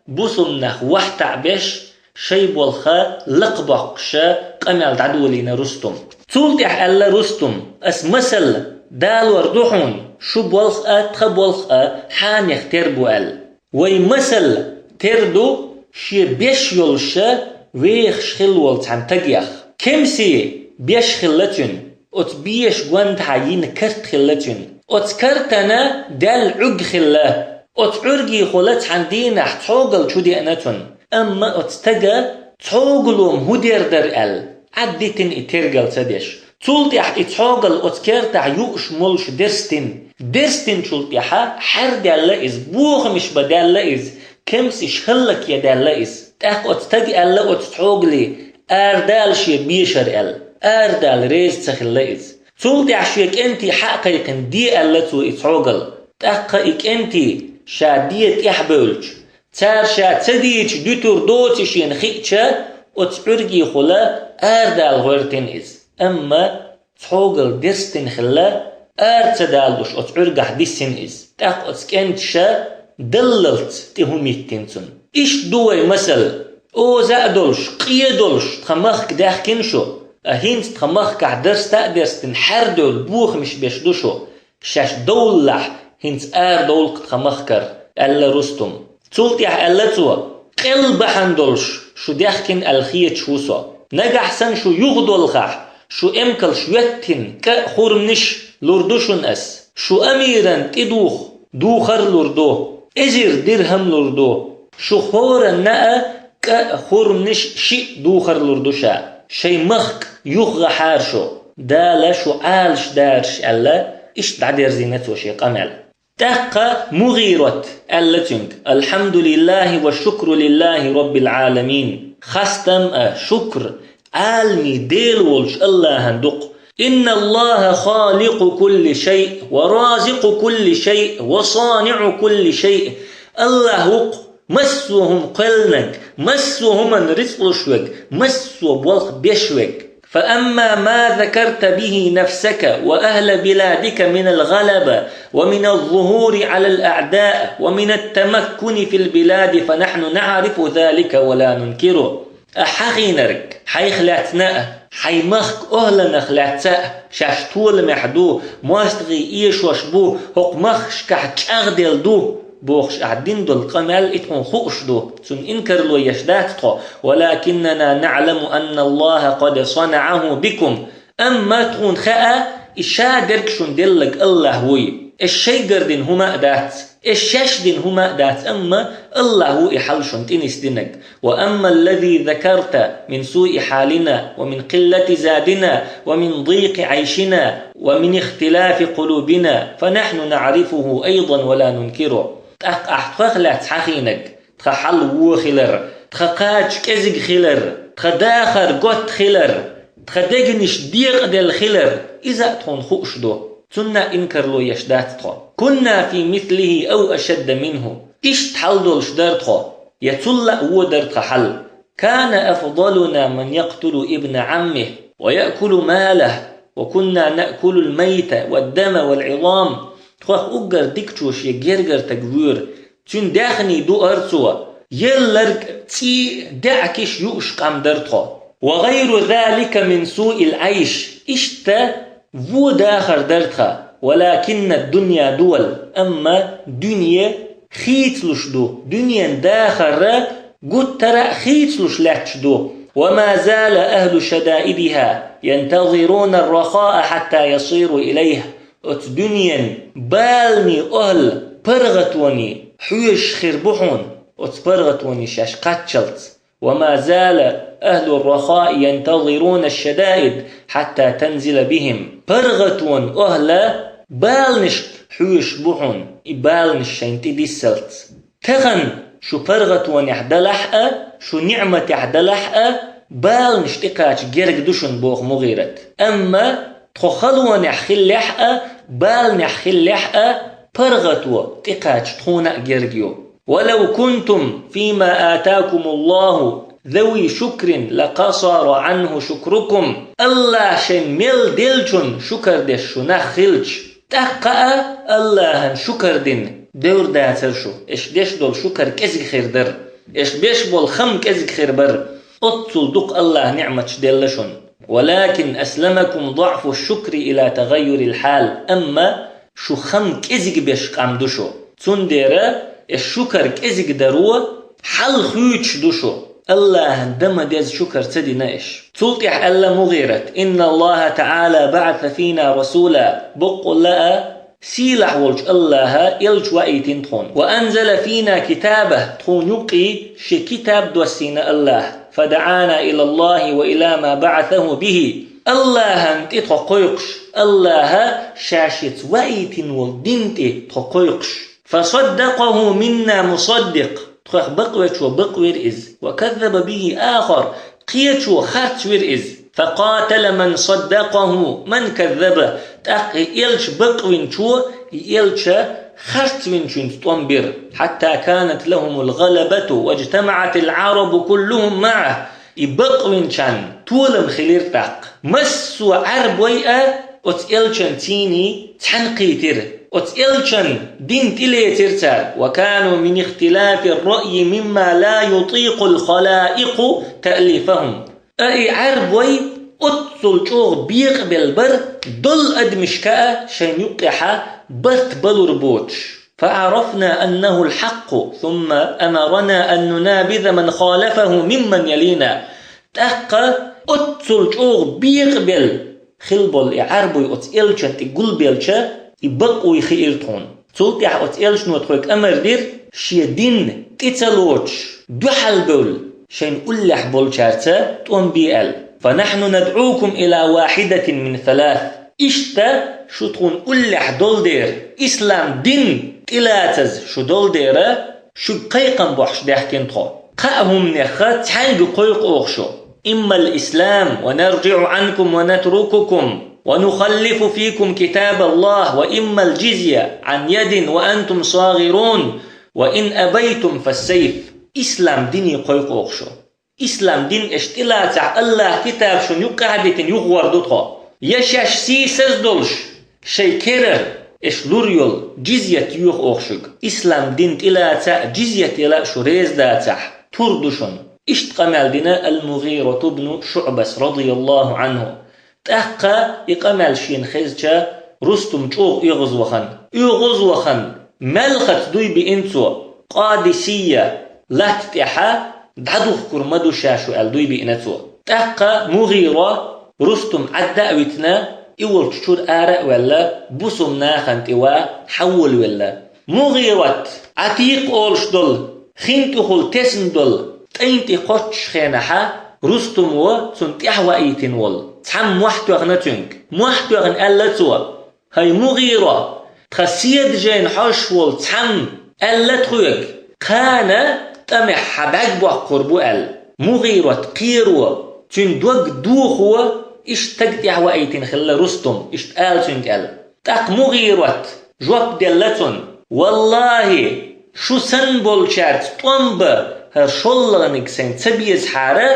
бусулба нах вахьтаӀ беш, шайн болх лакхабоккхуша къамел дӀадолийна Рустум. Цул тӀаьхьа аьлла Рустум: «Ас масал далор ду хьуна, шу болх а, тхан болх а хьанех тера бу», аьлла. Вай масал тера ду шен беш йолуша вехаш хилла волу цхьана тагех. Кемсий беш хилла цуьнан. Оцу бешан гондахьа йина карт хилла цуьнан. Оцу картана даьлла Ӏуьрг хилла. Оцу Ӏуьргехула цхьана дийнахь цхьогал чу деана цунна. Амма оцу стага цхьогалло хӀун дер дара аьлла, Ӏаддитина и тергал ца деш. Цул тӀаьхьа и цхьогал оцу кертахь юуш молуш дерстина. Дерстинчул тӀаьхьа хьаьрдаьлла иза, бохамаш бан даьлла иза, кемсаш хӀаллакъе даьлла иза. ТӀаккха оцу стага аьлла оцу цхьогали, арадала шен бешар аьлла. Арадала реза ца хилла иза. Цул тӀаьхьа шен кӀентий хьакхайкхина де аьлла цо и цхьогал. ТӀаккха и кӀентий ша де тӀехбевлча, цара ша ца дийча дуьтур доций шена хиъча, оцу Ӏуьргехула арадала гӀоьртина иза. Амма цхьогал дерстина хилла, ара ца далуш оцу Ӏуьргахь диссина иза. ТӀаккха оцу кӀенташа даллалц тӀе хӀума йиттина цунна. Иштта ду вай масал. Оза а долуш, къе а долуш, тхан махка даьхкина шу, а хӀинца тхан махкахь дарста а дерстина, хьаьрдевлла бохамаш беш ду шу, шаьш довллалахь, хӀинца арадовла-кх тхан махкара, аьлла Рустума. Цул тӀаьхьа аьлла цо: къел бахьана долуш шу даьхкина аьлла хеташ ву со. Нагахь санна шу юхадолхахь, шу эмкалш йоьттина кӀа а, хурманаш а лур ду шуна ас. Шу амиран тӀедух духар а лур ду, эзар дирхӀам лур ду. Шу хӀоранна а кӀа а, хурманаш а, шиъ а духар лур ду ша. Шайн махка юхагӀахьара шу, Дала шу Ӏалашдараш аьлла, иштта дӀадерзийна цо шен къамел. ТӀаккха МугӀират аьлла цуьнга: «Алхьамдулиллахи ва шукру лиллахи роббил Ӏаламин». Хастам а, шукр Ӏаламийн Дела волчу Аллахьан ду-кх. «Инналлаха халикъу кулли шайъ, ва разикъу кулли шайъ, ва саниӀу кулли шайъ». Аллахь ву-кх массо а хӀума кхоьллинарг, массо а хӀуманна рицкъ луш верг, массо а болх беш верг. «Фа амма ма закарта бихи нафсака ва ахла биладика минал гӀалаба ва миназ зухури Ӏалал аъдаъ ва минат тамаккуни фил билади, фа нахьну наӀрифу залика ва ла нункиру». Ахьа хьахийнарг, хьайх лаьцна а, хьайн махка охӀланах лаьцна а, шаьш толамехь ду, мостагӀий эшош бу, хӀокху махкашкахь чӀагӀделла ду бохуш ахьа дина долу къамел и тхуна хууш ду, цунна инкарло еш дац тхо. «Валакиннана наӀламу анналлаха къад санаӀаху бикум». Амма тхуна хаьа, и ша дерг шуна делларг Аллахь вуй. Аш шайгара дина хӀума а дац, аш шаьш дина хӀума а дац, амма Аллахь ву и хьал шуна тӀе нисдинарг. «Ва амма ллази закарта мин суи хьалина, ва мин къиллати задина, ва мин дийкъи Ӏайшина, ва мин ихтилафи къулубина, фа нахьну наӀрифуху айдан ва ла нункиру». ТӀаккха ахьа тхох лаьцна хьахийнарг, тхан хьал вон хилар, тхан кхача кӀезиг хилар, тхан дахар готта хилар, тхан дегнаш декъаделла хилар, иза а тхуна хууш ду. Цунна а инкарло еш дац тхо. «Кунна фи мислихи ау ашадда минху». Иштта хьал долуш дара тхо, я цул а вон дара тхан хьал. «Кана афдалуна ман якътулу ибна Ӏаммихи ва яъкулу малаху, ва кунна наъкулул майта вад дама вал Ӏизам». Тхох уггар дикачо шен гергара стаг воьру, цуьнан даьхний дуара цо, елларг цӀий, даьӀахкаш юуш къам дара тхо. «Ва гӀайру залика мин суил Ӏайш». Иштта вон дахар дара тхан, «валакиннад дунья дувал», амма дуьне хийцалуш ду, дуьненан дахар гуттара а хийцалуш лаьтташ ду. «Ва ма зала ахлу шадаидиха янтазируна ар-рахаа хьатта ясиру илайха». Оцу дуьненан баланийн охӀла паргӀатоне хьоьжуш хир бу хьуна, оцу паргӀатоне шаьш кхаччалц. «Ва ма зала ахлу ар-рахаа янтазируна аш-шадаид хьатта танзила бихим». ПаргӀатонан охӀла баланашка хьоьжуш бу хьуна, и баланаш шайна тӀе диссалц. Тахана шу паргӀатонехь далахь а, шу ниӀматехь далахь а, баланаш тӀекхача герга ду шуна, боху МугӀират. Амма тхо халонехь хиллехь а, баланехь хиллехь а, паргӀато тӀекхача тхуна а герга ю. «Ва лав кунтум фима атакумуллаху зави шукрин ла къасара Ӏанху шукрукум». Аллахь шайна мел деллачунна шукар деш шу нах хилча, тӀаккха а Аллахьан шукар дина девр дацара шу, аш деш долу шукар кӀезиг хир дара, аш беш болу хам кӀезиг хир бара. Оццул дукха Аллахь ниӀматаш делла шуна. «Валакин асламакум дуӀфу шукри ила тагӀайюрил хьал». Амма шу хам кӀезиг беш къам ду шу. Цундела аш шукар кӀезиг даро хьал хуьйцуш ду шу. Аллахьан дан ма-дезза шукар ца дина аш. Цул тӀаьхьа аьлла МугӀират: «Инналлаха таӀала баӀаса фина расула». Боккъалла а, сийлахь волчу Аллаха элча ваийтина тхуна. «Ва анзала фина китаба», тхуна юккъе шен китаб доссийна Аллаха. «Фа даӀана илаллахи ва ила ма баӀасаху бихи». Аллахьан тӀе тхо кхойкхуш, Аллаха ша шеца ваийтина волу дин тӀе тхо кхойкхуш. «Фа саддакъаху минна мусаддикъ». Тхох бакъвечо бакъвира иза. وكذب به آخر, кхечо харцвира иза. فقاتل من صدقه من كذبه, тӀаккха и элча бакъвинчо и элча харцвинчуьнца тӀом бира. حتى كانت لهم الغلبة واجتمعت العرب كلهم معه. И бакъвинчарна толам хилира тӀаккха. Массо а Ӏарбой а оцу элчанца цхьаьна кхийтира. Оцу элчан дин тӀелецира цара. وكانوا من اختلاف الرأي مما لا يطيق الخلائق تأليفهم. Ткъа и Ӏарбой оццул чӀогӀа бекъабелла бара, долу адамашка а шайна юккъехь барт балур боцуш. فعرفنا أنه الحق، ثم أمرنا أن ننابذ من خالفه ممن يلينا. ТӀаккха оццул чӀогӀа бекъабелла хилла болу и Ӏарбой оцу элчан тӀе гулбелча, и бакъвуй хиира тхуна. Цул тӀаьхьа оцу элчано тхоьга амар дира, шен дин тӀе ца лоцуш, дуьхьал бевлла, шайна уллехь болчаьрца тӀом бе аьлла. فنحن ندعوكم إلى واحدة من ثلاث. Иштта шу тхуна уллехь долу дера, ислам дин тӀелацаза шу долу дера, шуьга кхайкхам бохьуш даьхкина тхо. Кхаа хӀуманех цхьаьнгга кхойкху оха шу. إما الإسلام ونرجع عنكم ونترككم ونخلف فيكم كتاب الله، وإما الجزية عن يد وأنتم صاغرون، وإن أبيتم فالسيف. Ислам дине кхойкху оха шу. Ислам дин аша тӀелацахь, АллахӀан китаб шуна юккъехь а дитина, юхавер ду тхо. Я шаьш сийсаз долуш, шайн керара аша лур йолу джизйат йоьху оха шуьга. Ислам дин тӀелаца а, джизйат яла а шу реза дацахь, тур ду шуна. Иштта къамел дина ал-МугӀирату бну ШуӀбас, радияллаху Ӏанху. ТӀаккха и къамел шена хезча, Рустум чӀогӀа оьгӀаз вахана. ОьгӀаз вахана, маьлхаца дуй биъна цо, Къадисийя латта тӀехьа дӀадухкур ма ду ша шу аьлла дуй биъна цо. ТӀаккха МугӀира Рустум Ӏадда а витина, и волчу чуьра ара а ваьлла, бусум нахана тӀе ван хьаволавелла. МугӀират, Ӏатикъ олуш долу, хин тӀехула тесна долу, тӀайн тӀе кхоччуш хенахьа, Рустумо цунна тӀаьхьа ваийтина волу, цхьамма мохь тоьхна цуьнга. Мохь тоьхна аьлла цо: «ХӀай МугӀира, тхан седа жайна хьожуш волу цхьамма аьлла тхоьга, кхана тӀамехь хьан бӀаьг боккхур бу», аьлла. МугӀират кхеро, цуьнан дог дохо, иштта стаг тӀаьхьа ваийтина хилла Рустум, иштта ала цуьнга аьлла. ТӀаккха МугӀират жоп делла цунна: «ВаллахӀи, шу санна болчаьрца тӀом бан хӀара шоллагӀниг сайн ца безахьара,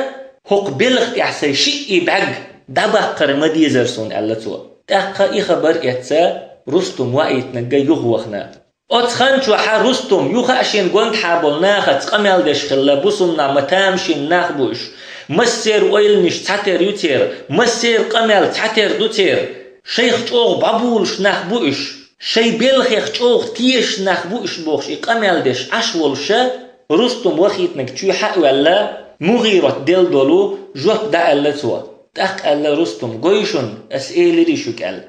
хӀокху белха тӀехь сайн шиъ бӀаьг дӀабаккхар ма дезара суна», аьлла цо. ТӀаккха и хабар эцна Рустум ваийтинарг юхавахана. Оцу хан чохьа Рустум юха а шен гондахьа болу нахаца къамел деш хилла, бусумнах ма тамашийна нах бу уьш. Массеран ойланаш цхьатера ю церан, массеран къамел цхьатера ду церан. Шайх чӀогӀа бӀобулуш нах бу уьш. Шайн белхех чӀогӀа тешаш нах бу уьш бохуш и къамел деш Ӏаш волуша, Рустум вахийтинарг чоьхьа а ваьлла, МугӀират делла долу жоп дӀааьлла цо. ТӀаккха аьлла Рустум: «Гой шуна, ас элирий шуьга», аьлла.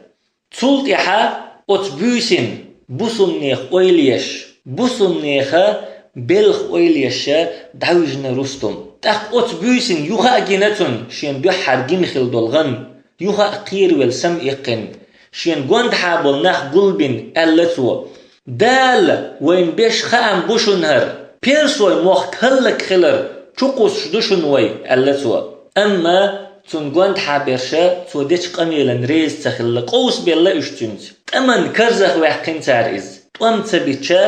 Цул тӀаьхьа оцу буьйсанна бусумнех ойла еш, бусумнеха белха ойла еш дӀавижна Рустум. ТӀаккха оцу буьйсанна юха а гина цунна шена дуьххьара гина хилла долу гӀан, юха а кхеравелла самаиккхина, шена гондахьа болу нах гулбина, аьлла цо: «Дала вайна беш хаам бу шуна хӀара, персойн мохк хӀаллакьхилар чукхуссуш ду шуна вай», аьлла цо. Амма цунна гондахьа берша цо дечу къамелан реза ца хилла, къовсабелла уьш цуьнца. ТӀаман карзах ваьккхина цара иза. ТӀом ца бича,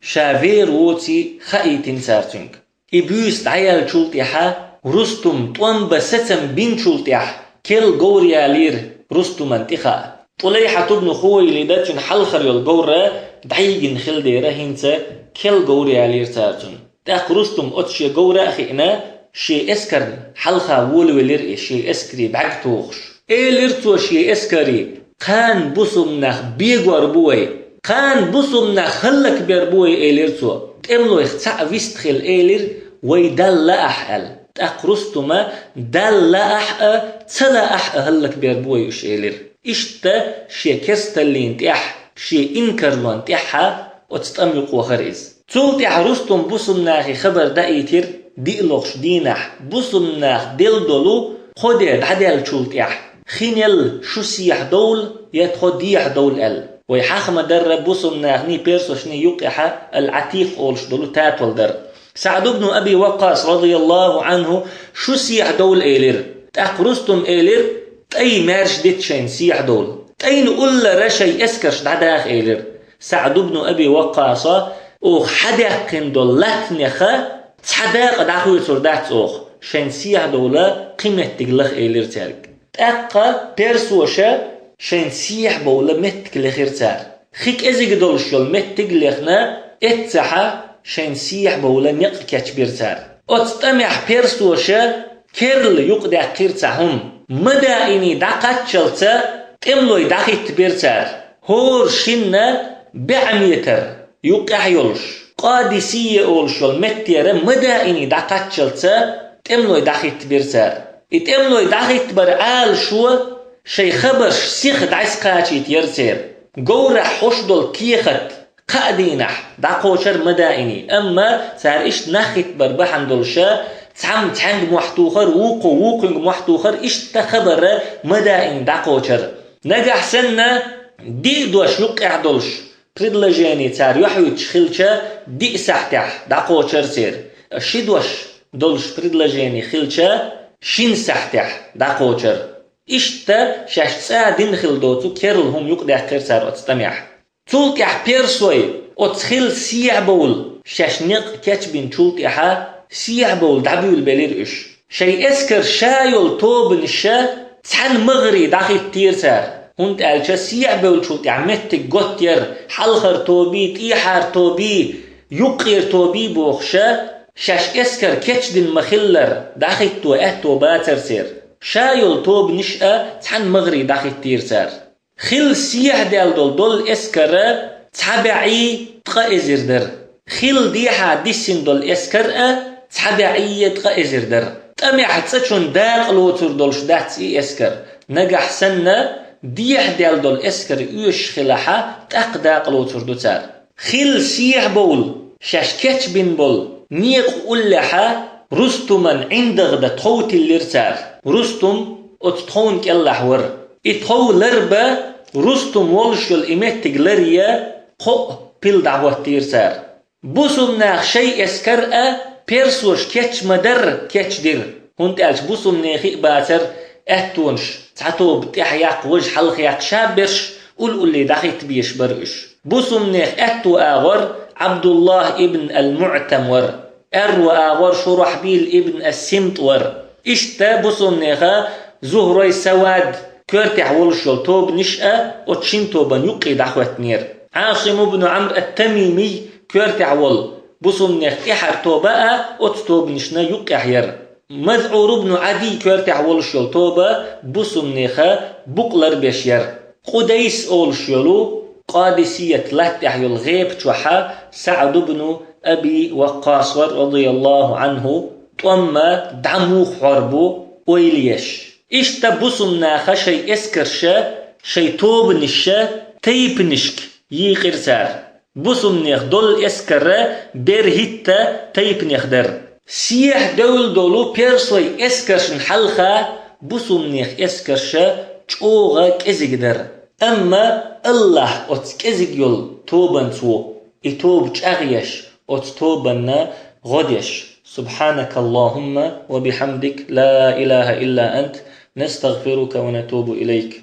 ша вер воций хаийтина цара цуьнга. И буьйса дӀаяьллачул тӀаьхьа, Рустум тӀом бан сацам бинчул тӀаьхьа, керла говр ялийра Рустуман тӀе хаа. ТӀулайхьат ибн Хувайлид а, цуьнан хьалхара йолу говр а дӀайигина хилла дера, хӀинца керла говр ялийра цара цунна. ТӀаккха Рустум оцу шен говра а хиъна, шен эскарна хьалха волавелира и, шен эскаре бӀаьг тухуш. Элира цо шен эскаре: «Кхана бусумнах бегор бу вай, кхана бусумнах хӀаллакбер бу вай», — элира цо. «ТӀемалойх цхьаъ вистхила, — элира, — вай Далла лаахь», — аьлла. ТӀаккха Рустума: «Далла лаахь а, ца лаахь а хӀаллакбер бу вай уьш», — элира. Иштта шен керсталлин тӀехь, шен инкарлон тӀехьа оцу тӀам юкъа вахара иза. Цул тӀаьхьа Рустум бусумнахе хабар даийтира диъ лохуш дийнахь, бусумнах делла долу кхо де дӀадаьллачул тӀаьхьа, хинел шу сехьа довла, я тхо дехьа довла аьлла. Вай хьаха ма-дарра, бусумнахний персошний юккъехьа ал-Ӏатикъ олуш долу татол дара. СаӀд ибн Аби Ваккъас, радияллаху Ӏанху, шу сехьа довла элира. ТӀаккха Рустум элира: «ТӀай маьрша дита шайна сехьа довла. ТӀайна уллара шай эскарш дӀадаха», — элира. СаӀд ибн Аби Ваккъаса: «Оха хьадаьккхина долу латтанеха цхьа дакъа дӀахоьцур дац оха, шайна сехьа довла кхин меттиг лаха», — элира цаьрга. ТӀаккха персоша шайна сехьа бовла меттиг лехира цара. Хи кӀезиг долуш йолу меттиг а лехна, эццахьа шайна сехьа бовла некъ кечбира цара. Оцу тӀамехь персоша керла юкъадаьккхира цхьа хӀума. Мадаиний дӀакхаччалца тӀемалой дӀахӀиттабира цара. ХӀора шинна бӀе метр юккъехь йолуш, Къадисия олуш йолу меттера мадаиний дӀакхаччалца тӀемалой дӀахӀиттабира цара. И тӀемалой дӀахӀиттабар Ӏалашо шайн хабарш сиха дӀасакхачийта яра церан. Говрахь хӀуш долу кехат кхаа дийнахь дӀакхочура мадаиний, амма цара иштта нах хӀиттабар бахьана долуша, цхьамма цхьаьнга мохь тухар, вукхо вукхуьнга мохь тухар, иштта хабар мадаиний дӀакхочура. Нагахь санна диъ дош юккъехь долуш предложени цара юьхьуьйтуш хилча, диъ сахьтехь дӀакхочура церан. Ши дош долуш предложени хилча, шина сахьтехь дӀакхочура. Иштта шаьш цӀа дина хила доцу керла хӀума юкъадаьккхира цара оцу тӀамехь. Цул тӀаьхьа персой оцу хила сехьа бовла шаьш некъ кечбинчул тӀаьхьа сехьа бовла дӀабуьйлабелира уьш. Шайн эскар ша йолу тобанаша цхьаьна магӀарий дӀахӀиттийра цара, хӀунда аьлча сехьа бевллачул тӀаьхьа меттиг готта яра, хьалхара тобий, тӀехьара тобий, юккъера тобий бохуша, шаьш эскар кечдина ма-хиллара, дӀахӀитто аьтто бацара церан. Ша йолу тобанаш а цхьаьна магӀарий дӀахӀиттийра цара. Хила сехьа даьлла долу, долу эскара цхьа бӀе ткъа эзар дара. Хила дехьа диссина долу эскар а цхьа бӀе ткъа эзар дара. ТӀамехь цӀа чунна дакъа лоцур долуш дац и эскар. Нагахь санна, дехьа даьлла долу эскар оьшуш хилахьа, тӀаккха дакъа лоцур ду цара. Хила сехьа бовла шаьш кечбина болу некъа уллехьа Рустуман ӀиндагӀа дан тхов тиллира цара. Рустум оцу тховна кӀеллахь вара. И тхов ларбан, Рустум волуш йолу и меттиг ларъян кхоъ пил дӀахӀоттийра цара. Бусулба наха шайн эскар а персоша кечма дарра кечдира, хӀунда аьлча бусулба нехан а бацара аьттонаш, цхьа тоба тӀаьхьа яккха, важа хьалха яккха, шаберш улле-улле дӀахӀитта безаш бара уьш. Бусулба нехан аьтту агӀор Ӏабдуллахь ибн ал-МуӀтам вара. Аьрру агӀор Шурахьбил ибн ас-Симт вара. Иштта бусулба нехан Зухрой Савад коьртехь волуш йолу тобанаш а оцу шина тобанна юккъе дӀахӀоьттинера. Ӏасим ибн Ӏамр ат-Тамимий коьртехь волу бусулба нехан тӀаьхьара тоба а оцу тобанашна юккъехь яра. МазӀур ибн Ӏадий коьртехь волуш йолу тоба бусулба нехан букъ ларбеш яра. Къудайс олуш йолу Къадисият латтехь йолу гӀепа чохьа СаӀд ибн Аби Ваккъас вара, радияллаху Ӏанху, тӀом а дӀа муха хьор бу ойла еш. Иштта бусулба наха шайн эскарша, шайн тобанашша тайпанашка йийкъира цара. Бусулба нехан долу эскар а бер хӀитта тайпанех дара. Сехьа девлла долу персой эскаршна хьалха бусулба нехан эскарша чӀогӀа кӀезиг дара. Амма Аллахь оцу кӀезиг йолу тобанца ву, и тоба чӀагӀъеш, оцу тобанна гӀо деш. سبحانك اللهم وبحمدك، لا إله إلا أنت، نستغفرك ونتوب إليك.